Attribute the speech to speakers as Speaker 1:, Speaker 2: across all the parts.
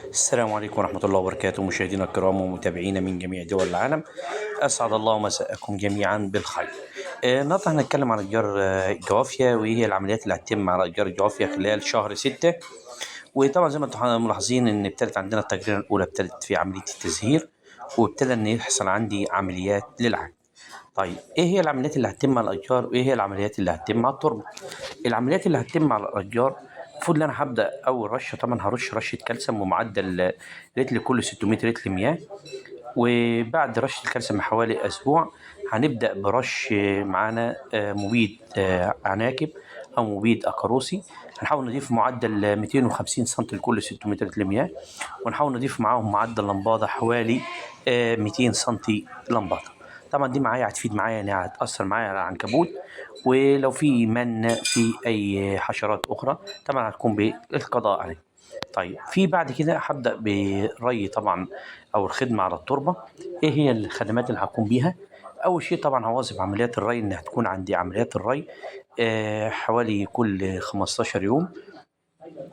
Speaker 1: السلام عليكم ورحمة الله وبركاته، مشاهدينا الكرام ومتابعينا من جميع دول العالم، أسعد الله مساءكم جميعا بالخير. النهارده هنتكلم عن أشجار الجوافيا، وإيه هي العمليات اللي هتتم على أشجار الجوافيا خلال شهر 6. وطبعا زي ما انتم ملاحظين إن ابتدت عندنا التجربة الأولى، ابتدت في عملية التزهير، وابتدى إن يحصل عندي عمليات للعجن. طيب إيه هي العمليات اللي هتتم على الأشجار، وإيه هي العمليات اللي هتتم على التربة؟ العمليات اللي هتتم على الأشجار المفروض ان انا هبدا اول رشه، طبعا هرش رشه كالسيوم بمعدل رتل كل 600 رتل مياه، وبعد رشه الكالسيوم بحوالي اسبوع هنبدا برش معانا مبيد عناكب او مبيد اكاروسي. هنحاول نضيف معدل 250 سم لكل 600 رتل مياه، ونحاول نضيف معاهم معدل لمباده حوالي 200 سم لمباده. طبعا دي معايا هتفيد معايا، يعني هتأثر معايا على العنكبوت، ولو في من في اي حشرات اخرى طبعا هتكون بالقضاء عليه. طيب في بعد كده هبدأ بري طبعا او الخدمة على التربة. ايه هي الخدمات اللي هقوم بيها؟ اول شيء طبعا هواظب عمليات الري، ان هتكون عندي عمليات الري حوالي كل 15 يوم،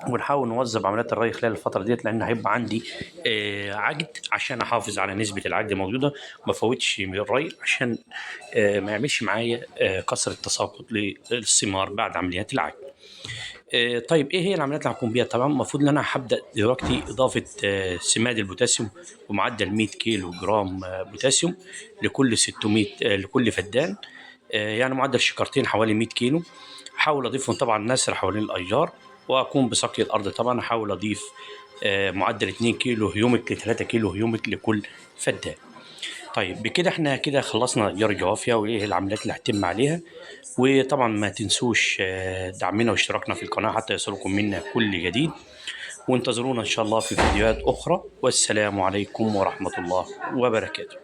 Speaker 1: ونحاول نوظب عمليات الري خلال الفترة ديت، لأن هيبقى عندي عجد عشان أحافظ على نسبة العجد موجودة، ما فوتش من الري عشان ما يعملش معايا كثرة تساقط للثمار بعد عمليات العجن. طيب ايه هي العمليات اللي هقوم بيها؟ طبعا المفروض ان انا هبدا دلوقتي اضافه سماد البوتاسيوم بمعدل 100 كيلو جرام بوتاسيوم لكل 600 لكل فدان، يعني معدل شكارتين حوالي 100 كيلو. احاول اضيفهم طبعا نسر حوالين الاشجار، واقوم بسقي الارض. طبعا احاول اضيف معدل 2 كيلو هيوميك ل 3 كيلو هيوميك لكل فدان. طيب بكده احنا كده خلصنا اشجار الجوافيا وايه العمليات اللي هتتم عليها. وطبعا ما تنسوش دعمنا واشتراكنا في القناة حتى يصلكم منا كل جديد، وانتظرونا ان شاء الله في فيديوهات اخرى. والسلام عليكم ورحمة الله وبركاته.